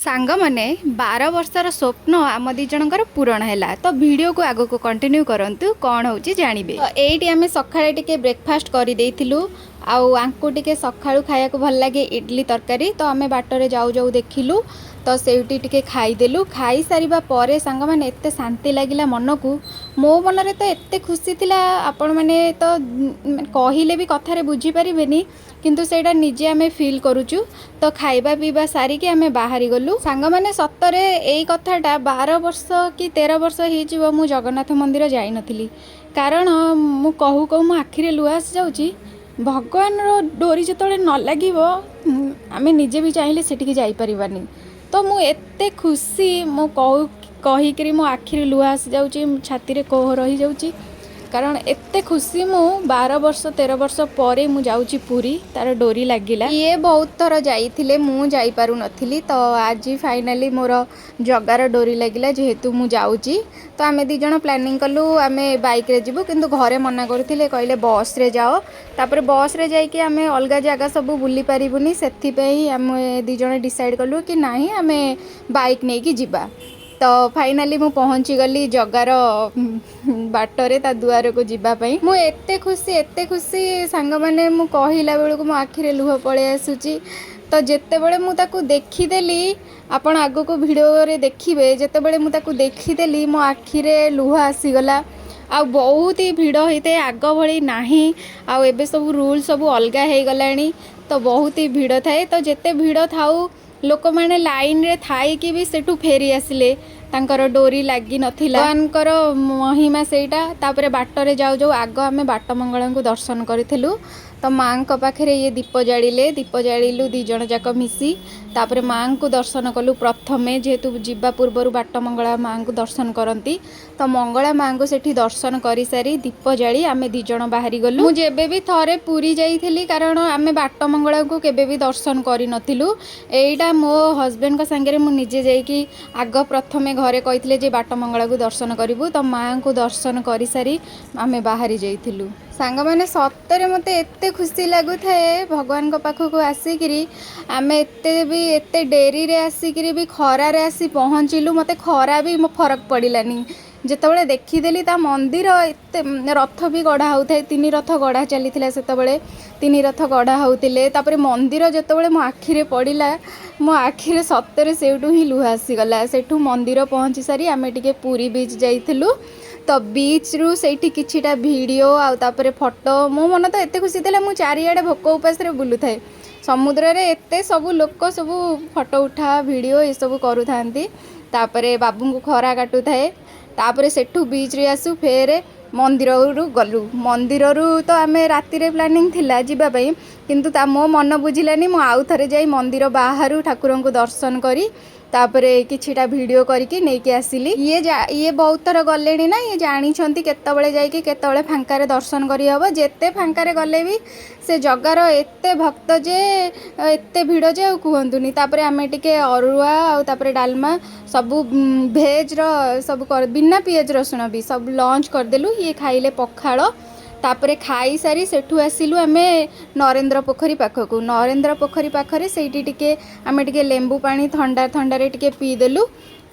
ସାଙ୍ଗମାନେ, 12 ବର୍ଷର ସ୍ୱପ୍ନ ଆମ ଦୁଇ ଜଣଙ୍କର ପୂରଣ ହେଲା। ତ ଭିଡ଼ିଓକୁ ଆଗକୁ କଣ୍ଟିନ୍ୟୁ କରନ୍ତୁ, କ'ଣ ହେଉଛି ଜାଣିବେ। ତ ଏଇଠି ଆମେ ସକାଳେ ଟିକେ ବ୍ରେକଫାଷ୍ଟ କରିଦେଇଥିଲୁ। ଆଉ ଆଙ୍କୁ ଟିକେ ସକାଳୁ ଖାଇବାକୁ ଭଲ ଲାଗେ ଇଡ଼ଲି ତରକାରୀ। ତ ଆମେ ବାଟରେ ଯାଉ ଯାଉ ଦେଖିଲୁ, ତ ସେଇଠି ଟିକେ ଖାଇଦେଲୁ। ଖାଇସାରିବା ପରେ ସାଙ୍ଗମାନେ, ଏତେ ଶାନ୍ତି ଲାଗିଲା ମନକୁ। ମୋ ମନରେ ତ ଏତେ ଖୁସି ଥିଲା, ଆପଣମାନେ ତ କହିଲେ ବି କଥାରେ ବୁଝିପାରିବେନି, କିନ୍ତୁ ସେଇଟା ନିଜେ ଆମେ ଫିଲ୍ କରୁଛୁ। ତ ଖାଇବା ପିଇବା ସାରିକି ଆମେ ବାହାରି ଗଲୁ। ସାଙ୍ଗମାନେ, ସତରେ ଏଇ କଥାଟା 12 ବର୍ଷ କି 13 ବର୍ଷ ହେଇଯିବ, ମୁଁ ଜଗନ୍ନାଥ ମନ୍ଦିର ଯାଇନଥିଲି। କାରଣ ମୁଁ କହୁ କହୁ ମୋ ଆଖିରେ ଲୁହ ଆସିଯାଉଛି। ଭଗବାନର ଡୋରି ଯେତେବେଳେ ନ ଲାଗିବ, ଆମେ ନିଜେ ବି ଚାହିଁଲେ ସେଠିକି ଯାଇପାରିବାନି। ତ ମୁଁ ଏତେ ଖୁସି, ମୁଁ କହୁ କହିକିରି ମୋ ଆଖିରେ ଲୁହ ଆସିଯାଉଛି, ଛାତିରେ କୋହ ରହିଯାଉଛି। କାରଣ ଏତେ ଖୁସି ମୁଁ, 12 ବର୍ଷ 13 ବର୍ଷ ପରେ ମୁଁ ଯାଉଛି ପୁରୀ, ତାର ଡୋରି ଲାଗିଲା। ଇଏ ବହୁତ ଥର ଯାଇଥିଲେ, ମୁଁ ଯାଇପାରୁନଥିଲି। ତ ଆଜି ଫାଇନାଲି ମୋର ଜଗାର ଡୋରି ଲାଗିଲା, ଯେହେତୁ ମୁଁ ଯାଉଛି। ତ ଆମେ ଦୁଇ ଜଣ ପ୍ଲାନିଂ କଲୁ ଆମେ ବାଇକ୍ରେ ଯିବୁ, କିନ୍ତୁ ଘରେ ମନା କରୁଥିଲେ, କହିଲେ ବସ୍ରେ ଯାଅ। ତାପରେ ବସ୍ରେ ଯାଇକି ଆମେ ଅଲଗା ଜାଗା ସବୁ ବୁଲି ପାରିବୁନି। ସେଥିପାଇଁ ଆମେ ଦୁଇ ଜଣ ଡିସାଇଡ଼୍ କଲୁ କି ନାହିଁ, ଆମେ ବାଇକ୍ ନେଇକି ଯିବା। ତ ଫାଇନାଲି ମୁଁ ପହଞ୍ଚିଗଲି ଜଗାର ବାଟରେ ତା ଦୁଆରକୁ ଯିବା ପାଇଁ। ମୁଁ ଏତେ ଖୁସି, ଏତେ ଖୁସି ସାଙ୍ଗମାନେ, ମୁଁ କହିଲା ବେଳକୁ ମୋ ଆଖିରେ ଲୁହ ପଳେଇ ଆସୁଛି। ତ ଯେତେବେଳେ ମୁଁ ତାକୁ ଦେଖିଦେଲି, ଆପଣ ଆଗକୁ ଭିଡ଼ିଓରେ ଦେଖିବେ, ଯେତେବେଳେ ମୁଁ ତାକୁ ଦେଖିଦେଲି ମୋ ଆଖିରେ ଲୁହ ଆସିଗଲା। ଆଉ ବହୁତ ହି ଭିଡ଼ ହେଇଥାଏ, ଆଗ ଭଳି ନାହିଁ। ଆଉ ଏବେ ସବୁ ରୁଲ୍ ସବୁ ଅଲଗା ହେଇଗଲାଣି, ତ ବହୁତ ହି ଭିଡ଼ ଥାଏ। ତ ଯେତେ ଭିଡ଼ ଥାଉ, ଲୋକମାନେ ଲାଇନରେ ଥାଇକି ବି ସେଠୁ ଫେରି ଆସିଲେ, ତାଙ୍କର ଡୋରି ଲାଗିନଥିଲା। ଭଗବାନଙ୍କର ମହିମା ସେଇଟା। ତାପରେ ବାଟରେ ଯାଉ ଯାଉ ଆଗ ଆମେ ବାଟ ମଙ୍ଗଳାଙ୍କୁ ଦର୍ଶନ କରିଥିଲୁ। ତ ମାଆଙ୍କ ପାଖରେ ଇଏ ଦୀପ ଜାଳିଲେ, ଦୀପ ଜାଳିଲୁ ଦୁଇ ଜଣ ଯାକ ମିଶି। ତାପରେ ମାଆଙ୍କୁ ଦର୍ଶନ କଲୁ ପ୍ରଥମେ, ଯେହେତୁ ଯିବା ପୂର୍ବରୁ ବାଟ ମଙ୍ଗଳା ମାଆଙ୍କୁ ଦର୍ଶନ କରନ୍ତି। ତ ମଙ୍ଗଳା ମାଆଙ୍କୁ ସେଠି ଦର୍ଶନ କରିସାରି, ଦୀପ ଜାଳି ଆମେ ଦୁଇ ଜଣ ବାହାରି ଗଲୁ। ମୁଁ ଯେବେ ବି ଥରେ ପୁରୀ ଯାଇଥିଲି, କାରଣ ଆମେ ବାଟ ମଙ୍ଗଳାଙ୍କୁ କେବେ ବି ଦର୍ଶନ କରିନଥିଲୁ। ଏଇଟା ମୋ ହଜବେଣ୍ଡଙ୍କ ସାଙ୍ଗରେ ମୁଁ ନିଜେ ଯାଇକି ଆଗ ପ୍ରଥମେ ଘରେ କହିଥିଲେ ଯେ ବାଟ ମଙ୍ଗଳାକୁ ଦର୍ଶନ କରିବୁ। ତ ମାଆଙ୍କୁ ଦର୍ଶନ କରିସାରି ଆମେ ବାହାରି ଯାଇଥିଲୁ। ସାଙ୍ଗମାନେ, ସତରେ ମୋତେ ଏତେ ଖୁସି ଲାଗୁଥାଏ ଭଗବାନଙ୍କ ପାଖକୁ ଆସିକିରି। ଆମେ ଏତେ ବି ଏତେ ଡେରିରେ ଆସିକିରି ବି ଖରାରେ ଆସି ପହଞ୍ଚିଲୁ, ମୋତେ ଖରା ବି ମୋ ଫରକ ପଡ଼ିଲାନି ଯେତେବେଳେ ଦେଖିଦେଲି ତା ମନ୍ଦିର। ଏତେ ରଥ ବି ଗଢ଼ା ହେଉଥାଏ, ତିନି ରଥ ଗଢ଼ା ଚାଲିଥିଲା ସେତେବେଳେ, ତିନି ରଥ ଗଢ଼ା ହେଉଥିଲେ। ତାପରେ ମନ୍ଦିର ଯେତେବେଳେ ମୋ ଆଖିରେ ପଡ଼ିଲା, ମୋ ଆଖିରେ ସତରେ ସେଇଠୁ ହିଁ ଲୁହ ଆସିଗଲା। ସେଠୁ ମନ୍ଦିର ପହଞ୍ଚି ସାରି ଆମେ ଟିକେ ପୁରୀ ବିଚ୍ ଯାଇଥିଲୁ। ତ ବିଚ୍ରୁ ସେଇଠି କିଛିଟା ଭିଡ଼ିଓ ଆଉ ତାପରେ ଫଟୋ। ମୋ ମନ ତ ଏତେ ଖୁସି ଥିଲା, ମୁଁ ଚାରିଆଡ଼େ ଭୋକ ଉପାସରେ ବୁଲୁଥାଏ। ସମୁଦ୍ରରେ ଏତେ ସବୁ ଲୋକ ସବୁ ଫଟୋ ଉଠା, ଭିଡ଼ିଓ ଏସବୁ କରୁଥାନ୍ତି। ତାପରେ ବାବୁଙ୍କୁ ଖରା କାଟୁଥାଏ। ତାପରେ ସେଠୁ ବିଚ୍ରେ ଆସୁ ଫେରେ ମନ୍ଦିରରୁ ଗଲୁ। ମନ୍ଦିରରୁ ତ ଆମେ ରାତିରେ ପ୍ଲାନିଂ ଥିଲା ଯିବା ପାଇଁ, କିନ୍ତୁ ତା ମୋ ମନ ବୁଝିଲାନି। ମୁଁ ଆଉ ଥରେ ଯାଇ ମନ୍ଦିର ବାହାରୁ ଠାକୁରଙ୍କୁ ଦର୍ଶନ କରି, ତାପରେ କିଛିଟା ଭିଡ଼ିଓ କରିକି ନେଇକି ଆସିଲି। ଇଏ ବହୁତ ଥର ଗଲେଣି ନା, ଇଏ ଜାଣିଛନ୍ତି କେତେବେଳେ ଯାଇକି କେତେବେଳେ ଫାଙ୍କାରେ ଦର୍ଶନ କରିହେବ। ଯେତେ ଫାଙ୍କାରେ ଗଲେ ବି ସେ ଜଗାର ଏତେ ଭକ୍ତ ଯେ, ଏତେ ଭିଡ଼ ଯେ ଆଉ କୁହନ୍ତୁନି। ତାପରେ ଆମେ ଟିକେ ଅରୁଆ ଆଉ ତାପରେ ଡାଲମା ସବୁ ଭେଜ୍ର ସବୁ, ବିନା ପିଆଜ ରସୁଣ ବି ସବୁ ଲଞ୍ଚ କରିଦେଲୁ। ଇଏ ଖାଇଲେ ପଖାଳ। ତାପରେ ଖାଇସାରି ସେଠୁ ଆସିଲୁ ଆମେ ନରେନ୍ଦ୍ର ପୋଖରୀ ପାଖକୁ। ନରେନ୍ଦ୍ର ପୋଖରୀ ପାଖରେ ସେଇଠି ଟିକେ ଆମେ ଟିକେ ଲେମ୍ବୁ ପାଣି ଥଣ୍ଡା ଥଣ୍ଡାରେ ଟିକେ ପିଇଦେଲୁ।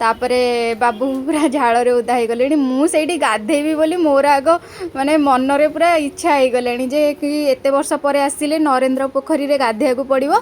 ତାପରେ ବାବୁ ପୁରା ଝାଳରେ ଓଦା ହେଇଗଲେଣି। ମୁଁ ସେଇଠି ଗାଧେଇବି ବୋଲି ମୋର ଆଗ ମାନେ ମନରେ ପୁରା ଇଚ୍ଛା ହେଇଗଲାଣି ଯେ କି ଏତେ ବର୍ଷ ପରେ ଆସିଲେ ନରେନ୍ଦ୍ର ପୋଖରୀରେ ଗାଧେଇବାକୁ ପଡ଼ିବ।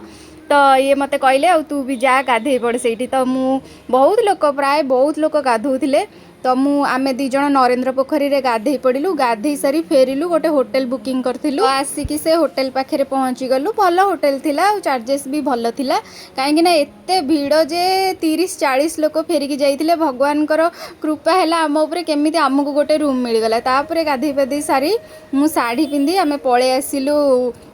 ତ ଇଏ ମୋତେ କହିଲେ, ଆଉ ତୁ ବି ଯା, ଗାଧେଇ ପଡ଼େ ସେଇଠି। ତ ମୁଁ ବହୁତ ଲୋକ, ପ୍ରାୟ ବହୁତ ଲୋକ ଗାଧଉଥିଲେ। ତ ମୁଁ ଆମେ ଦୁଇ ଜଣ ନରେନ୍ଦ୍ର ପୋଖରୀରେ ଗାଧେଇ ପଡ଼ିଲୁ। ଗାଧେଇ ସାରି ଫେରିଲୁ, ଗୋଟେ ହୋଟେଲ ବୁକିଂ କରିଥିଲୁ। ତ ଆସିକି ସେ ହୋଟେଲ ପାଖରେ ପହଞ୍ଚିଗଲୁ। ଭଲ ହୋଟେଲ ଥିଲା ଆଉ ଚାର୍ଜେସ୍ ବି ଭଲ ଥିଲା, କାହିଁକି ନା ଏତେ ଭିଡ଼ ଯେ 30-40 ଲୋକ ଫେରିକି ଯାଇଥିଲେ। ଭଗବାନଙ୍କର କୃପା ହେଲା ଆମ ଉପରେ, କେମିତି ଆମକୁ ଗୋଟେ ରୁମ୍ ମିଳିଗଲା। ତାପରେ ଗାଧେଇ ପାଧେଇ ସାରି ମୁଁ ଶାଢ଼ୀ ପିନ୍ଧି ଆମେ ପଳେଇ ଆସିଲୁ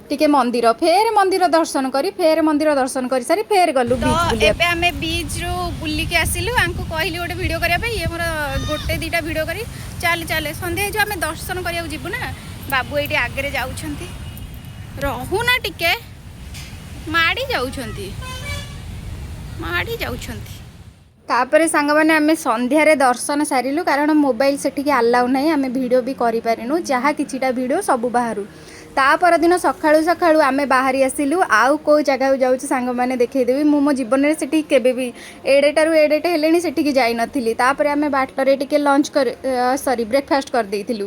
ଟିକେ ମନ୍ଦିର। ଫେର ମନ୍ଦିର ଦର୍ଶନ କରି, ଫେର ମନ୍ଦିର ଦର୍ଶନ କରି ସାରି ଫେର ଗଲୁ ବିଚ୍ ବୁଲିବା। ଏବେ ଆମେ ବିଚ୍ରୁ ବୁଲିକି ଆସିଲୁ। ଆଙ୍କୁ କହିଲି ଗୋଟେ ଭିଡ଼ିଓ କରିବା ପାଇଁ, ଇଏ ମୋର ଗୋଟେ ଦୁଇଟା ଭିଡ଼ିଓ କରି, ଚାଲେ ଚାଲେ, ସନ୍ଧ୍ୟା ହେଇଯିବ, ଆମେ ଦର୍ଶନ କରିବାକୁ ଯିବୁ ନା। ବାବୁ ଏଇଠି ଆଗରେ ଯାଉଛନ୍ତି, ରହୁନା ଟିକେ, ମାଡ଼ି ଯାଉଛନ୍ତି, ମାଡ଼ି ଯାଉଛନ୍ତି। ତାପରେ ସାଙ୍ଗମାନେ, ଆମେ ସନ୍ଧ୍ୟାରେ ଦର୍ଶନ ସାରିଲୁ, କାରଣ ମୋବାଇଲ ସେଠିକି ଆଲାଉ ନାହିଁ। ଆମେ ଭିଡ଼ିଓ ବି କରିପାରିନୁ, ଯାହା କିଛିଟା ଭିଡ଼ିଓ ସବୁ ବାହାରୁ। ତା ପରଦିନ ସକାଳୁ ସକାଳୁ ଆମେ ବାହାରି ଆସିଲୁ। ଆଉ କେଉଁ ଜାଗାକୁ ଯାଉଛୁ ସାଙ୍ଗମାନେ ଦେଖେଇଦେବି। ମୁଁ ମୋ ଜୀବନରେ ସେଠିକି କେବେ ବି ଏଡ଼େଟାରୁ ଏଡ଼େଟେ ହେଲେଣି ସେଠିକି ଯାଇନଥିଲି। ତାପରେ ଆମେ ବାଟରେ ଟିକେ ଲଞ୍ଚ କରି, ସରି, ବ୍ରେକଫାଷ୍ଟ କରିଦେଇଥିଲୁ।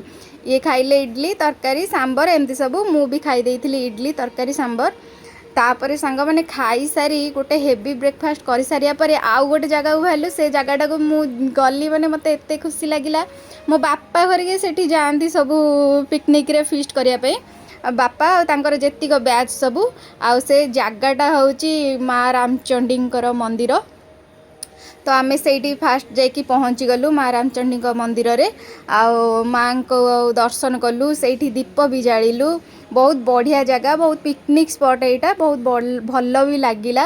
ଇଏ ଖାଇଲେ ଇଡ଼ଲି ତରକାରୀ ସାମ୍ବର ଏମିତି ସବୁ। ମୁଁ ବି ଖାଇ ଦେଇଥିଲି ଇଡ଼ଲି ତରକାରୀ ସାମ୍ବର। ତାପରେ ସାଙ୍ଗମାନେ ଖାଇସାରି ଗୋଟେ ହେଭି ବ୍ରେକଫାଷ୍ଟ କରିସାରିବା ପରେ ଆଉ ଗୋଟେ ଜାଗାକୁ ବାହାରିଲୁ। ସେ ଜାଗାଟାକୁ ମୁଁ ଗଲି ମାନେ ମୋତେ ଏତେ ଖୁସି ଲାଗିଲା। ମୋ ବାପା ଘରିକା ସେଠି ଯାଆନ୍ତି ସବୁ ପିକନିକ୍ରେ ଫିଷ୍ଟ କରିବା ପାଇଁ, ଆଉ ବାପା ଆଉ ତାଙ୍କର ଯେତିକ ବ୍ୟାଚ୍ ସବୁ। ଆଉ ସେ ଜାଗାଟା ହେଉଛି ମା ରାମଚଣ୍ଡୀଙ୍କର ମନ୍ଦିର। ତ ଆମେ ସେଇଠି ଫାଷ୍ଟ ଯାଇକି ପହଞ୍ଚିଗଲୁ ମା ରାମଚଣ୍ଡୀଙ୍କ ମନ୍ଦିରରେ, ଆଉ ମାଆଙ୍କ ଦର୍ଶନ କଲୁ, ସେଇଠି ଦୀପ ବି ଜାଳିଲୁ। ବହୁତ ବଢ଼ିଆ ଜାଗା, ବହୁତ ପିକନିକ୍ ସ୍ପଟ୍ ଏଇଟା। ବହୁତ ଭଲ ବି ଲାଗିଲା।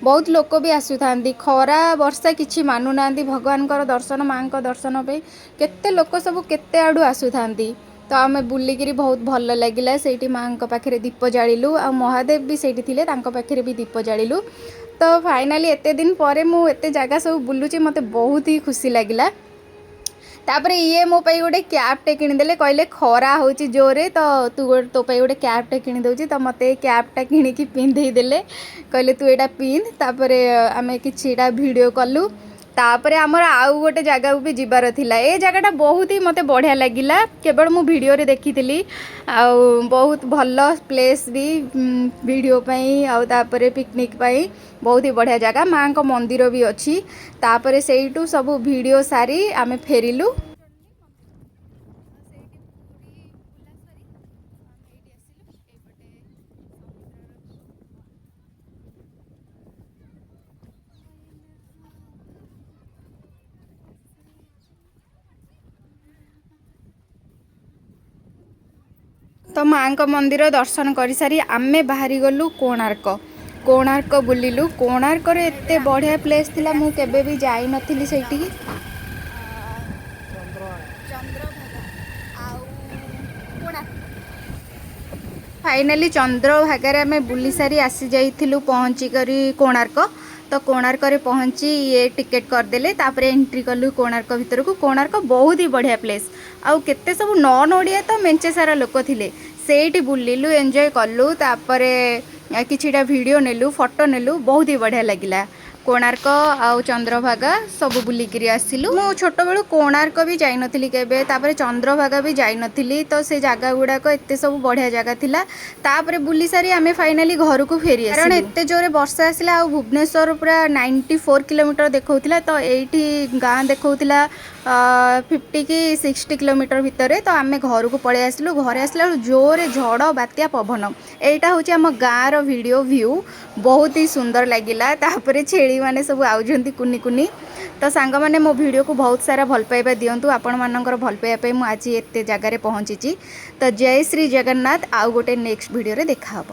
ବହୁତ ଲୋକ ବି ଆସୁଥାନ୍ତି, ଖରା ବର୍ଷା କିଛି ମାନୁନାହାନ୍ତି। ଭଗବାନଙ୍କର ଦର୍ଶନ, ମାଆଙ୍କ ଦର୍ଶନ ପାଇଁ କେତେ ଲୋକ ସବୁ କେତେ ଆଡ଼ୁ ଆସୁଥାନ୍ତି। ତ ଆମେ ବୁଲିକିରି ବହୁତ ଭଲ ଲାଗିଲା। ସେଇଠି ମାଆଙ୍କ ପାଖରେ ଦୀପ ଜାଳିଲୁ, ଆଉ ମହାଦେବ ବି ସେଇଠି ଥିଲେ, ତାଙ୍କ ପାଖରେ ବି ଦୀପ ଜାଳିଲୁ। ତ ଫାଇନାଲି ଏତେ ଦିନ ପରେ ମୁଁ ଏତେ ଜାଗା ସବୁ ବୁଲୁଛି, ମୋତେ ବହୁତ ହି ଖୁସି ଲାଗିଲା। ତାପରେ ଇଏ ମୋ ପାଇଁ ଗୋଟେ କ୍ୟାପ୍ଟେ କିଣିଦେଲେ। କହିଲେ ଖରା ହେଉଛି ଜୋରେ, ତ ତୁ ତୋ ପାଇଁ ଗୋଟେ କ୍ୟାପ୍ଟେ କିଣିଦେଉଛି। ତ ମୋତେ ଏ କ୍ୟାପ୍ଟା କିଣିକି ପିନ୍ଧେଇ ଦେଲେ, କହିଲେ ତୁ ଏଇଟା ପିନ୍ଧ। ତାପରେ ଆମେ କିଛିଟା ଭିଡ଼ିଓ କଲୁ। ତାପରେ ଆମର ଆଉ ଗୋଟେ ଜାଗାକୁ ବି ଯିବାର ଥିଲା। ଏ ଜାଗାଟା ବହୁତ ହି ମୋତେ ବଢ଼ିଆ ଲାଗିଲା, କେବଳ ମୁଁ ଭିଡ଼ିଓରେ ଦେଖିଥିଲି। ଆଉ ବହୁତ ଭଲ ପ୍ଲେସ୍ ବି ଭିଡ଼ିଓ ପାଇଁ, ଆଉ ତାପରେ ପିକନିକ୍ ପାଇଁ ବହୁତ ହି ବଢ଼ିଆ ଜାଗା। ମାଆଙ୍କ ମନ୍ଦିର ବି ଅଛି। ତାପରେ ସେଇଠୁ ସବୁ ଭିଡ଼ିଓ ସାରି ଆମେ ଫେରିଲୁ। ତ ମାଆଙ୍କ ମନ୍ଦିର ଦର୍ଶନ କରିସାରି ଆମେ ବାହାରି ଗଲୁ କୋଣାର୍କ। କୋଣାର୍କ ବୁଲିଲୁ। କୋଣାର୍କରେ ଏତେ ବଢ଼ିଆ ପ୍ଲେସ୍ ଥିଲା, ମୁଁ କେବେ ବି ଯାଇନଥିଲି ସେଇଠିକି। ଚନ୍ଦ୍ରଭାଗା ଆଉ କୋଣାର୍କ। ଫାଇନାଲି ଚନ୍ଦ୍ରଭାଗାରେ ଆମେ ବୁଲି ସାରି ଆସିଯାଇଥିଲୁ ପହଞ୍ଚି କରି କୋଣାର୍କ। ତ କୋଣାର୍କରେ ପହଞ୍ଚି ଇଏ ଟିକେଟ୍ କରିଦେଲେ, ତାପରେ ଏଣ୍ଟ୍ରି କଲୁ କୋଣାର୍କ ଭିତରକୁ। କୋଣାର୍କ ବହୁତ ହି ବଢ଼ିଆ ପ୍ଲେସ୍, ଆଉ କେତେ ସବୁ ନନ୍ ଓଡ଼ିଆ ତ ମେଞ୍ଚେ ସାରା ଲୋକ ଥିଲେ। ସେଇଠି ବୁଲିଲୁ, ଏନ୍ଜୟ କଲୁ, ତାପରେ କିଛିଟା ଭିଡ଼ିଓ ନେଲୁ, ଫଟୋ ନେଲୁ। ବହୁତ ହି ବଢ଼ିଆ ଲାଗିଲା। କୋଣାର୍କ ଆଉ ଚନ୍ଦ୍ରଭାଗା ସବୁ ବୁଲିକିରି ଆସିଲୁ। ମୁଁ ଛୋଟବେଳୁ କୋଣାର୍କ ବି ଯାଇନଥିଲି କେବେ, ତାପରେ ଚନ୍ଦ୍ରଭାଗା ବି ଯାଇନଥିଲି। ତ ସେ ଜାଗା ଗୁଡ଼ାକ ଏତେ ସବୁ ବଢ଼ିଆ ଜାଗା ଥିଲା। ତାପରେ ବୁଲି ସାରି ଆମେ ଫାଇନାଲି ଘରକୁ ଫେରି ଆସିଲୁ, କାରଣ ଏତେ ଜୋରେ ବର୍ଷା ଆସିଲା। ଆଉ ଭୁବନେଶ୍ୱର ପୁରା 94 କିଲୋମିଟର ଦେଖାଉଥିଲା, ତ ଏଇଠି ଗାଁ ଦେଖାଉଥିଲା 50 କି 60 କିଲୋମିଟର ଭିତରେ। ତ ଆମେ ଘରକୁ ପଳେଇ ଆସିଲୁ। ଘରେ ଆସିଲା ବେଳକୁ ଜୋରେ ଝଡ଼ ବାତ୍ୟା ପବନ। ଏଇଟା ହେଉଛି ଆମ ଗାଁର ଭିଡ଼ିଓ ଭ୍ୟୁ, ବହୁତ ହି ସୁନ୍ଦର ଲାଗିଲା। ତାପରେ ଛେଳିମାନେ ସବୁ ଆଉଛନ୍ତି କୁନି କୁନି। ତ ସାଙ୍ଗମାନେ, ମୋ ଭିଡ଼ିଓକୁ ବହୁତ ସାରା ଭଲ ପାଇବା ଦିଅନ୍ତୁ। ଆପଣମାନଙ୍କର ଭଲ ପାଇବା ପାଇଁ ମୁଁ ଆଜି ଏତେ ଜାଗାରେ ପହଞ୍ଚିଛି। ତ ଜୟ ଶ୍ରୀ ଜଗନ୍ନାଥ। ଆଉ ଗୋଟେ ନେକ୍ସଟ ଭିଡ଼ିଓରେ ଦେଖା ହେବ।